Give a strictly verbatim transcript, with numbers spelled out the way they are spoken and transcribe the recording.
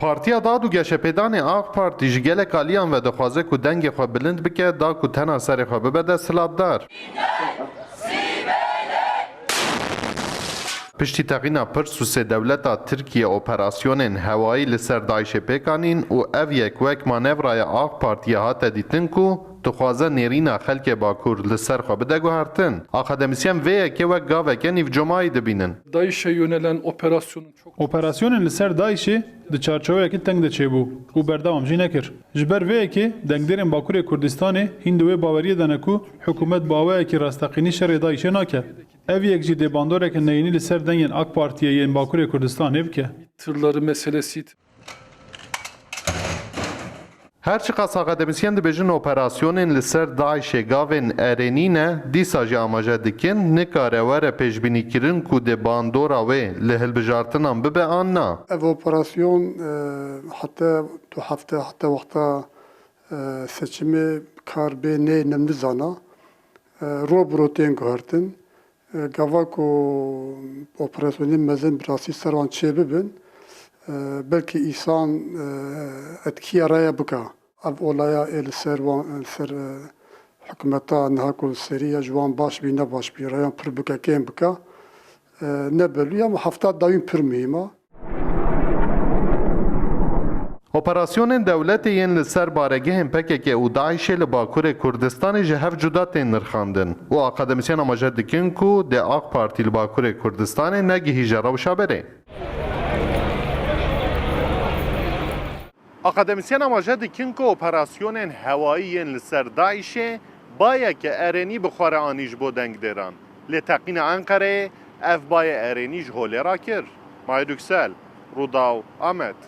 Partiya Dad û Geşepêdanê AK Partî ji gelek aliyan ve dixwaze ku dengê xwe bilind bike, da ku tena serê xwe bibe desthilatdar. Piştî teqîna pirs û sê dewleta Tirkiye operasyonên hewayî li ser DAIŞê pêk anîn û ev yek wek manevraya AK Partiyê hate dîtin ku dixwaze nêrîna xelkê Bakur li ser xwe bide guhertin. Akademisyen vê yekê wek gaveke nîvcomayî dibînin. DAIŞ'e yönelen operasyonun çok Operasyonên li ser DAIŞê di çarçoweyekî teng de çêbû û berdewam jî nekir. Ji ber vê yekê dengdêrên Bakurê Kurdistanê hîn di wê baweriyê de ne ku hikûmet bi awayekî rasteqînî şerê DAIŞê nake. Ev yek jî dê bandoreke neyînî li ser dengên AK Partiyê yên Bakurê Kurdistanê bike. tırları meselesi Her çiqas akademisyen dibêjin operasyonên li ser DAIŞê gavên erênî ne, dîsa jî amaje dikin, nikare were pêşbînîkirin ku dê bandora wê li hilbijartinan bibe an na. Ev operasyon e, heta du hefte, heta wexta e, seçimê kar bê nê, nem nizana. E, ro bi ro tên guhertin. E, gava ku operasyonên mezin bi rastî ser wan çêbibin, e, belkî îsan e, etkiya raya bika. Ev olaya ê li ser wan, li ser e, hikûmeta niha ku li serî ye ji wan baş bî ne baş bî, rayan pir bike kêm bika. E, ne belû ye, ama hefta dawîn pir muhîm e. Operasyonên dewletê yên li ser baregehên PKK û DAIŞê li Bakurê Kurdistanê ji hev cuda tên nirxandin û akademisyen amaje dikin ku dê AK Partî li Bakurê Kurdistanê negihîje rewşa berê. Akademisyen amaje dikin ku operasyonên hewayî yên li ser DAIŞê bayeke erênî bi xwe re anî ji bo dengdêran. Lê teqîna Enqereyê ev bayê erênî ji holê rakir. Mahir Yüksel, Rûdaw, Amed.